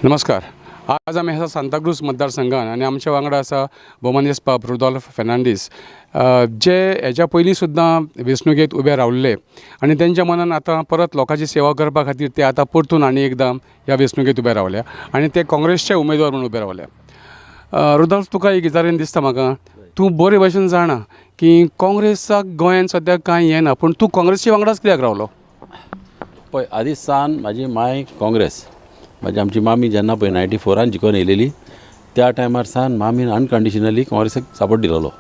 नमस्कार. आज आमी आसा सांताक्रूज मतदारसंघान आनी आमच्या वांगडा आसा भोवमानेस्त बाब रुदोल्फ फेर्नांडीस, जे हेच्या पयलीं सुद्दां वेंचणुकेंत उबे रावल्ले आनी तेंच्या मनान आतां परत लोकांची सेवा करपा खातीर ते आतां परतून आनी एकदां ह्या वेंचणुकेंत उबे रावल्या आनी ते काँग्रेसचे उमेदवार म्हणून उबे रावल्या. रुदोल्फ, तुका एक विचारीन दिसता म्हाका, तूं बरे भशेन जाणा की काँग्रेसाक गोंयांत सद्याक कांय येना, पूण तूं काँग्रेसी वांगडाच कित्याक रावलो? पळय, आदींच सान म्हाजी माय काँग्रेस. म्हाजी आमची मामी जेन्ना पळय 94 जिकोन येयलेली, त्या टायमार सान मामीन अनकंडिशनली काँग्रेसीक सपोर्ट दिलेलो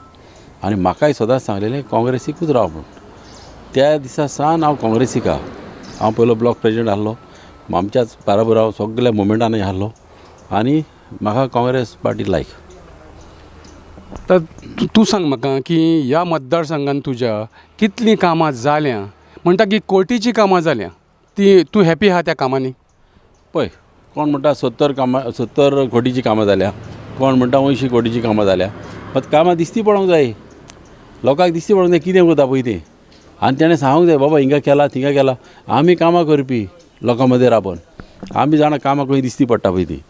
आनी म्हाकाय सदांच सांगलेलें, काँग्रेसीकूच राव म्हूण. त्या दिसा सान हांव काँग्रेसीक आहा. हांव पयलो ब्लॉक प्रेजिडेंट आहलो. आमच्याच बाराबर हांव सगल्या मुवमेंटानूय आहलो आनी म्हाका काँग्रेस पार्टी लायक. तर तूं सांग म्हाका की ह्या मतदारसंघान तुज्या कितलीं कामां जाल्यां, म्हणटा की कोटीचीं कामां जाल्यां, ती तूं हॅपी आहा त्या कामांनी? पळय, कोण म्हणटा 70 कामां, 70 कोटीची कामां जाल्या, कोण म्हणटा 80 कोटीची कामां जाल्या. मात कामां दिसती पडोंक जाय, लोकांक दिसती पडोंक जाय कितें करता पळय तें. आनी तेणें सांगूंक जाय, बाबा हिंगा केलां, थिंगा केलां. आमी कामां करपी लोकां मदीं राबोन आमी जाणा कामां खंय दिसती पडटा पळय ती.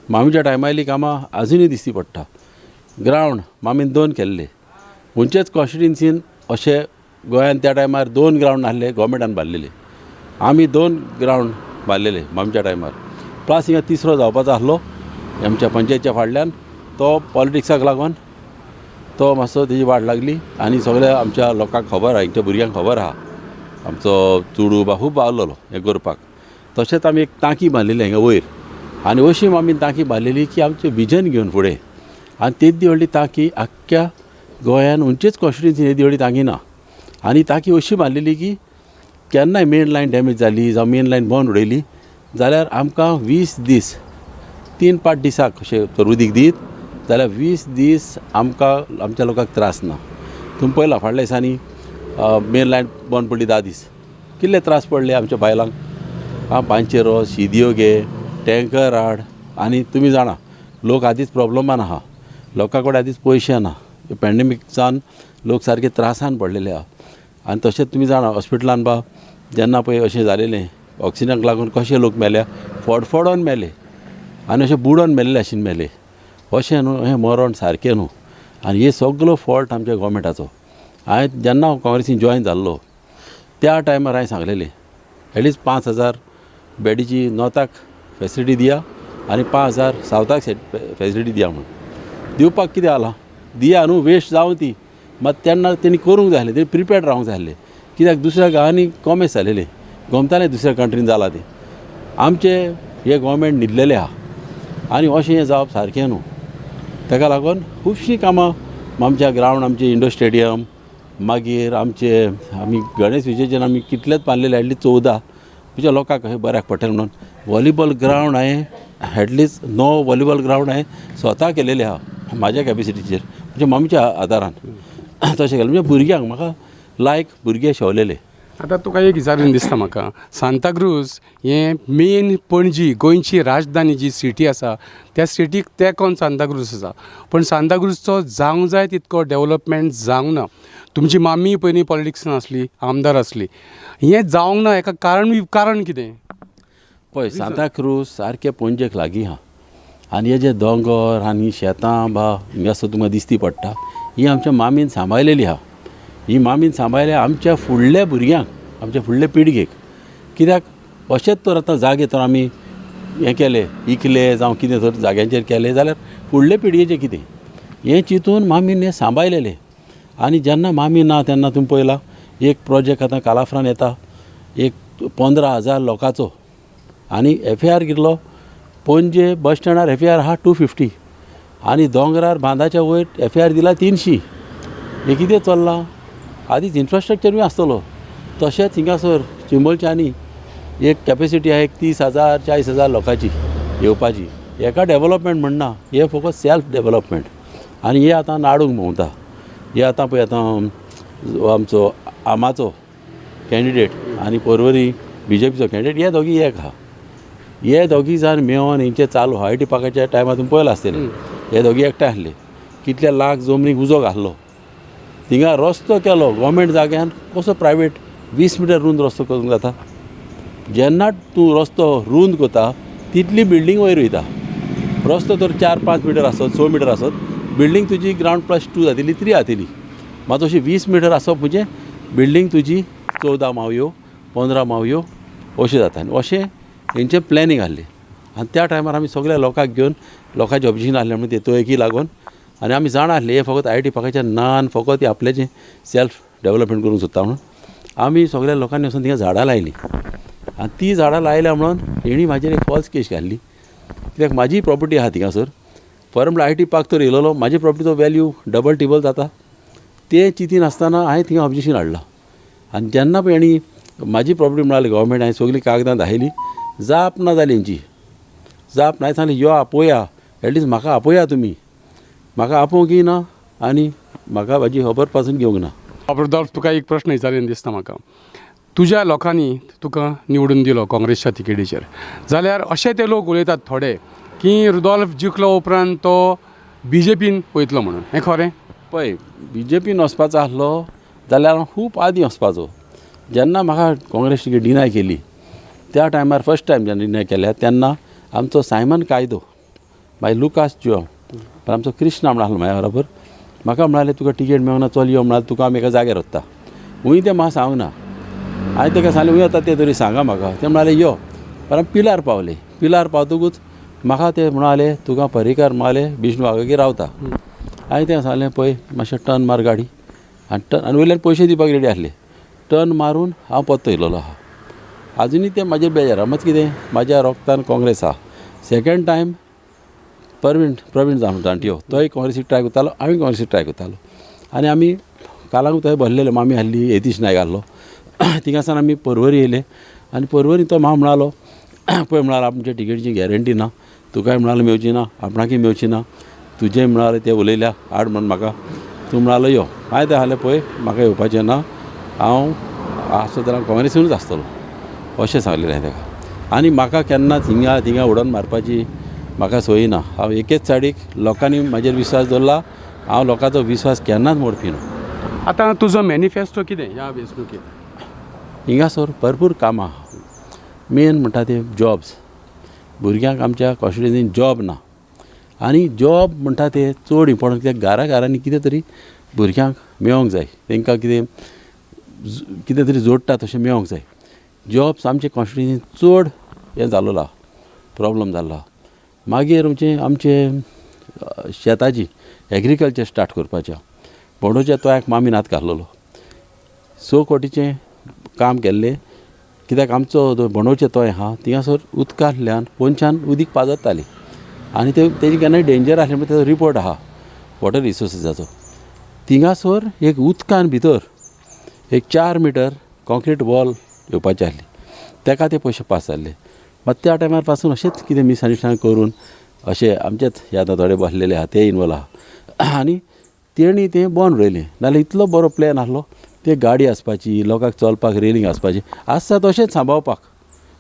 मामीच्या टायमायलीं कामां आजुनूय दिसती पडटा. ग्रावंड मामीन दोन केल्ले. खंयचेच कॉन्स्टिट्युन्सीन अशे गोंयान त्या टायमार दोन ग्रावंड नासले गोवोरमेंटान बांदलेले. आमी दोन ग्रावंड बांदलेले मामच्या टायमार. प्लस हिंगा तिसरो जावपाचो आसलो आमच्या पंचायतच्या फाटल्यान, तो पॉलिटिक्साक लागून तो मातसो तेजी वाट लागली. आनी सगळ्या आमच्या लोकांक खबर आहा, हांगच्या भुरग्यांक खबर आहा, आमचो चुडू बा खूब बावलेलो हें करपाक. तशेंच आमी एक टांकी बांदलेली हांगा वयर आनी अशी आमी टांकी बांदलेली की आमचें विजन घेवन फुडें. आनी तेदी व्हडली टांकी आख्ख्या गोंयान खंयचेच कॉन्स्टिट्युन्सीन येदी व्हडली टांकी ना. आनी टांकी अशी बांदलेली की केन्नाय मेन लायन डॅमेज जाली जावं मेन लायन बंद उडयली जाल्यार आमकां 20 दीस, तीन पाट दिसाक अशें तर उदीक दीत जाल्यार 20 दीस आमकां, आमच्या लोकांक त्रास ना. तुमी पळयलां, फाटल्या दिसांनी मेन लायन बंद पडली 10 दीस, कितले त्रास पडले आमच्या बायलांक. आं, पांचशे रोस शिदयो घे, टँकर हाड. आनी तुमी जाणा, लोक आदींच प्रोब्लमान आहा, लोकां कडेन आदींच पयशे ना. पॅन्डेमिकसान लोक सारके त्रासान पडलेले आहा. आनी तशेंच तुमी जाणा, हॉस्पिटलान बा जेन्ना पळय अशें जालेलें, ऑक्सिजनाक लागून कशे लोक मेल्या, फडफडोन मेले आनी अशें बुडोन मेल्ले आशिल्ले मेले. अशें न्हू, हें मरण सारकें न्हू. आनी हे सगलो फॉल्ट आमच्या गोवोरमेंटाचो. हांवें जेन्ना हांव काँग्रेसीन जॉयन जाल्लो त्या टायमार हांवें सांगलेलें, एटलिस्ट 5000 बेडीची नॉर्थाक फेसिलिटी दिया आनी 5000 सावथाक फेसिलिटी दिया म्हणून. दिवपाक कितें जालां? दिया न्हू, वेस्ट जावं ती. मात तेन्ना तेणी करूंक जाय आसलें, तेणी प्रिपेर्ड रावंक जाय आसलें. कित्याक दुसऱ्या गांवांनी कोमेस जालेलें, गोमतालें दुसऱ्या कंट्रीन जालां तें. आमचे हे गोवोरमेंट न्हिदलेले आहा आनी अशें हें जावप सारकें न्हू. ताका लागून खुबशीं कामां आमच्या ग्रावंड, आमचे इंडोर स्टेडियम, मागीर आमचे आमी गणेश विसर्जन आमी कितलेच बांदलेले, एटलीस्ट 14, म्हणजे लोकांक अशें बऱ्याक पडटलें म्हणून. वॉलीबॉल ग्रावंड हांवें एटलिस्ट णव वॉलीबॉल ग्रावंड हांवें स्वता केलेले आहा म्हाज्या कॅपेसिटीचेर, म्हणजे मम्मीच्या आदारान तशें केलें. म्हणजे भुरग्यांक म्हाका लायक भुरगे शेवलेले. आतां तुका एक विचारीन दिसता म्हाका, सांताक्रूज हें मेन पणजी गोंयची राजधानी जी सिटी आसा, त्या सिटीक तेंकोन सांताक्रूज आसा, पूण सांताक्रूजचो जावंक जाय तितको डेवलपमेंट जावंक ना. तुमची मामी पयलीं पॉलिटिक्सान आसली, आमदार आसली, हें जावंक ना हेका कारण कितें? पळय, सांताक्रूज सारकें पणजेक लागीं आहा आनी हे जे दोंगर आनी शेतां बा हिंगासर तुमकां दिसती पडटा, ही आमच्या मामीन सांबाळलेली आहा. ही मामीन सांबाळल्या आमच्या फुडल्या भुरग्यांक, आमच्या फुडल्या पिळगेक. कित्याक अशेंच तर आतां जागे तर आमी हें केलें, इकले जावं कितें तर जाग्यांचेर केलें जाल्यार फुडले पिळगेचें कितें, हें चिंतून मामीन हें सांबाळलेलें. आनी जेन्ना मामी ना तेन्ना तुमी पळयलां, एक प्रोजेक्ट आतां कालाफ्रान येता, एक 15,000 लोकांचो. आनी एफ ए आर कितलो? पणजे बस स्टँडार एफ ए आर आहा 250 आनी दोंगरार बांदाच्या वयर एफ ए आर दिला 300. हें कितें चल्लां? आदींच इन्फ्रास्ट्रक्चरूय आसतलो. तशेंच हिंगासर चिंबलच्यानी एक कॅपेसिटी आहा एक 30,000, 40,000 लोकांची येवपाची. हेका डेवलपमेंट म्हणना, हें फकत सेल्फ डेवलपमेंट. आनी हे आतां नाडूंक भोंवता. हे आतां पळय, आतां आमचो आमाचो कॅन्डिडेट आनी पर्वरी बीजेपीचो कॅन्डिडेट, हे दोगी एक आहा. हे दोगी जाण मेळोन हेंचे चालू. I T पार्काच्या टायमार तुमी पळयलां आसतलें, हे दोगी एकठांय आसले, कितले लाख जमनीक उजो घातलो, थिंगा रस्तो केलो. गोवोरमेंट जाग्यान कसो प्रायवेट 20 मिटर रूंद रस्तो करूंक जाता? जेन्ना तूं रस्तो रूंद करता तितली बिल्डींग वयर वयता. रस्तो तर 4-5 मिटर आसत, 6 मिटर आसत, बिल्डींग तुजी ग्रावंड +2 जातली, 3 जातली. मात अशी 20 मिटर आसप म्हणजे बिल्डींग तुजी 14 मावयो 15 मावयो अशें जाता. आनी अशें हेंचें प्लॅनिंग आहलें आनी त्या टायमार आमी सगळ्या लोकांक घेवन लोकांचें ऑब्जेक्शन आहलें म्हणून तेतोयकी लागून. आनी आमी जाणा आहले हे फकत IT पार्काच्या नान फकत आपल्याचें सेल्फ डेवलपमेंट करूंक सोदता म्हणून आमी सगळ्या लोकांनी वचून थिंगा झाडां लायलीं. आनी ती झाडां लायल्या म्हणून हेणी म्हाजेर एक फॉल्स केस घाल्ली, कित्याक म्हाजी प्रॉपर्टी आहा थिंगासर. फॉर म्हळ्यार IT park तर येयलेलो म्हाजे प्रॉपर्टीचो वॅल्यू डबल टिबल जाता तें चिंतीन आसतना हांवें थिंगा ऑब्जेक्शन हाडलां. आनी जेन्ना पळय हेणी म्हाजी प्रॉपर्टी म्हणाली गव्हर्मेंट, हांवें सगळीं कागदां दाखयलीं, जाप ना जाली हेंची. जाप ना सांगली यो आपोया, एटलिस्ट म्हाका आपोया तुमी, म्हाका आपोवंकय ना आनी म्हाका म्हाजी खबर पासून घेवंक ना. रुदोल्फ, तुका एक प्रश्न विचारीन दिसता म्हाका. तुज्या लोकांनी तुका निवडून दिलो काँग्रेसच्या तिकेटीचेर, जाल्यार अशे ते लोक उलयतात थोडे की रुदोल्फ जिखलो उपरांत तो बीजेपीन वयतलो म्हणून, हें खरें? पळय, बीजेपीन वचपाचो आसलो जाल्यार हांव खूब आदीं वचपाचो. जेन्ना म्हाका काँग्रेस टिकेट डिनाय केली त्या टायमार, फर्स्ट टायम जेन्ना डिनाय केल्या तेन्ना आमचो सायमन कायदो, मागीर लुकास जुआंव, मागीर आमचो कृष्णा म्हण आसलो म्हाज्या बरोबर, म्हाका म्हणाले तुका टिकेट मेळना चल यो म्हणाले, तुका आमी एका जाग्यार वता. हूंय तें म्हाका सांगूंक ना. हांवें ताका सांगलें हूंय वता तें तरी सांगा म्हाका. ते म्हणाले यो. पर आमी पिलार पावले. पिलार पावतकूच म्हाका ते म्हणाले तुका पर्रीकार म्हणाले विष्णू वाघागेर रावता. हांवें तें सांगलें पळय मातशें टर्न मार गाडी, आनी टर्न आनी वयल्यान पयशे दिवपाक रेडी आसले. टर्न मारून हांव परतो येयलेलो आहा. आजुनूय तें म्हाजेर बेजार आहा. मात कितें म्हाज्या रोगतान काँग्रेस आहा. सेकेंड टायम प्रवीण जाणट्यो तोय काँग्रेसीक ट्राय करतालो, हांवें काँग्रेसीक ट्राय करतालो. आनी आमी कालांगूट थंय भरलेले, मामी आहली, यतीश नायक आहलो. थिंगासान आमी परवरी येयले आनी परवरी तो म्हाका म्हणालो पळय म्हणालो आमच्या टिकेटीची गॅरंटी ना, तुकाय म्हणालो मेवची ना, आपणाकय मेवची ना, तुजें म्हणाले ते उलयल्या हाड म्हण म्हाका, तूं म्हणालो यो. हांवें तें सांगलें पळय म्हाका येवपाचें ना, हांव आसत जाल्यार काँग्रेसीनूच आसतलो अशें सांगलेलें हांवें ताका. आनी म्हाका केन्नाच हिंगा थिंगा उडोन मारपाची म्हाका सोयी ना. हांव एकेच सायडीक लोकांनी म्हाजेर विश्वास दवरला, हांव लोकांचो विश्वास केन्नाच मोडपी न्हू. आतां तुजो मॅनिफेस्टो कितें ह्या वेंचणुकेंत? हिंगासर भरपूर कामां आहा. मेन म्हणटा ते जॉब्स. भुरग्यांक आमच्या कॉन्स्टिट्युएन्सीन जॉब ना आनी जॉब म्हणटा ते चड इम्पोर्टंट, कित्याक घरा घरांनी कितें तरी भुरग्यांक मेळोंक जाय, तांकां कितें कितें तरी जोडटा तशें मेळोंक जाय. जॉब्स आमचे कॉन्स्टिट्युएन्सीन चड हें जाल्लो आहा, प्रोब्लम जाल्लो आहा. मागीर आमचे शेताची एग्रीकल्चर स्टार्ट करपाचें. बोंडोच्या तोयाक मामीन हात घातलेलो, 6 कोटीचें काम केल्लें, कित्याक आमचो बोंडोचें तोय आहा थिंगासर उदकांतल्यान पोनच्यान उदीक पाजताली आनी ते तेजी केन्नाय डेंजर आसलें म्हणून तेजो रिपोर्ट आहा वॉटर रिसोर्सिसाचो. थिंगासर एक उदकान भितर एक 4 मिटर कॉन्क्रीट वॉल येवपाची आसली, तेका ते पयशे पास जाल्ले. मात त्या टायमार पासून अशेंच कितें मिसअंडरस्टँड करून अशें आमचेच हे आतां थोडे बसलेले आहा ते इनवॉल्व आहा आनी तेणी तें बंद उडयलें. नाल्यार इतलो बरो प्लॅन आसलो, ते गाडी आसपाची, लोकांक चलपाक रेलिंग आसपाची, आसता तशेंच सांबाळपाक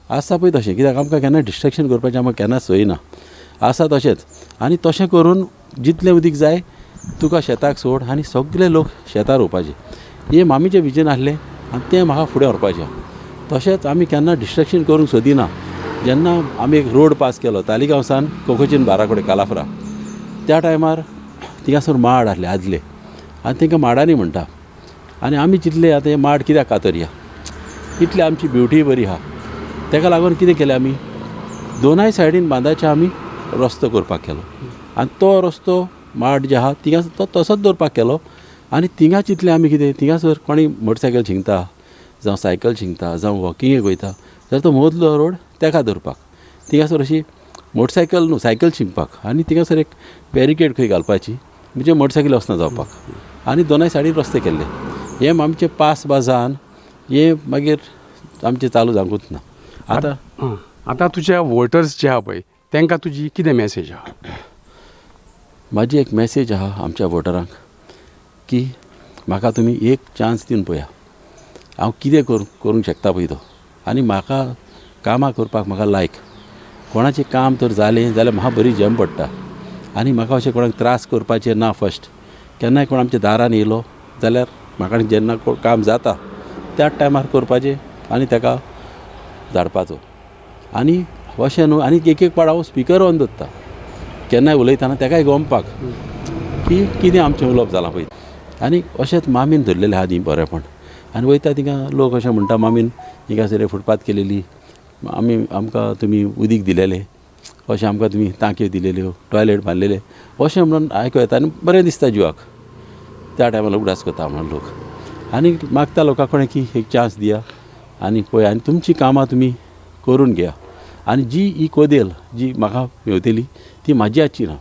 आसता पळय तशें, कित्याक आमकां केन्ना डिस्ट्रक्शन करपाचें आमकां केन्ना सोय ना, आसा तशेंच. आनी तशें करून जितलें उदीक जाय तुका शेताक सोड आनी सगळे लोक शेतां रोवपाचे, हें मामीचें विजन आसलें आनी तें म्हाका फुडें व्हरपाचें. तशेंच आमी केन्ना डिस्ट्रक्शन करूंक सोदिना. जेन्ना आमी एक रोड पास केलो तालिगांवसान कोकोचीन बारा कडेन कालाफरा, त्या टायमार थिंगासर माड आसले आदले आनी तांकां माडांनी म्हणटा. आनी आमी चिंतले आतां हे माड कित्याक कातरया, इतली आमची ब्युटी बरी आहा. ताका लागून कितें केलें आमी दोनाय सायडीन बांदाचे आमी रस्तो करपाक केलो आनी तो रस्तो माड जे आहा थिंगा तो तसोच दवरपाक केलो. आनी थिंगा चिंतलें आमी कितें, थिंगासर कोणी मोटरसायकल शिंकता जावं सायकल शिंकता जावं वॉकिंगेक वयता जाल्यार तो मदलो रोड तेका दवरपाक, थिंगासर अशी मोटरसायकल न्हू सायकल शिंकपाक आनी थिंगासर एक बॅरिकेड खंय घालपाची म्हणजे मोटरसायकल वचना जावपाक. आनी दोनाय सायडीन रस्ते केल्ले. हें आमचें पास बाजान हें मागीर आमचें चालू जावंकूच ना. आतां आतां तुज्या वोटर्स जे आहा पळय तांकां तुजी कितें मॅसेज आहा? म्हाजी एक मॅसेज आहा आमच्या वोटरांक की म्हाका तुमी एक चान्स दिवन पळया, हांव कितें करूंक शकता पळय तो. आनी म्हाका कामां करपाक म्हाका लायक, कोणाचें काम तर जालें जाल्यार म्हाका बरी झेम पडटा आनी म्हाका अशें कोणाक त्रास करपाचें ना. फर्स्ट केन्नाय कोण आमच्या दारान येयलो जाल्यार म्हाका जेन्ना काम जाता त्याच टायमार करपाचें आनी ताका धाडपाचो. आनी अशें न्हू. आनी एक एक पाट हांव स्पिकर ऑन दवरता केन्नाय उलयतना तेकाय गमपाक की कितें आमचें उलोवप जालां पळय. आनी अशेंच मामीन धरलेलें आहा ती बरेंपण. आनी वयता थिंगा लोक अशें म्हणटा मामीन हिंगासर फुटपाथ केलेली, आमी आमकां तुमी उदीक दिलेलें, अशें आमकां तुमी टांकयो दिलेल्यो, टॉयलेट बांदलेले अशें म्हणून आयको येता आनी बरें दिसता जिवाक. त्या टायमार उगडास करता म्हणून लोक आनी मागता लोकां कडेन की एक चान्स दिया आनी पळय आनी तुमचीं कामां तुमी करून घेया. आनी जी ही कोदेल जी म्हाका मेवतली ती म्हाजी आसची ना,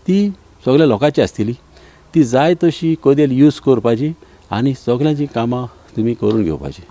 ती सगल्या लोकांची आसतली. ती जाय तशी कोदेल यूज करपाची आनी सगल्यांचीं कामां तुमी करून घेवपाची.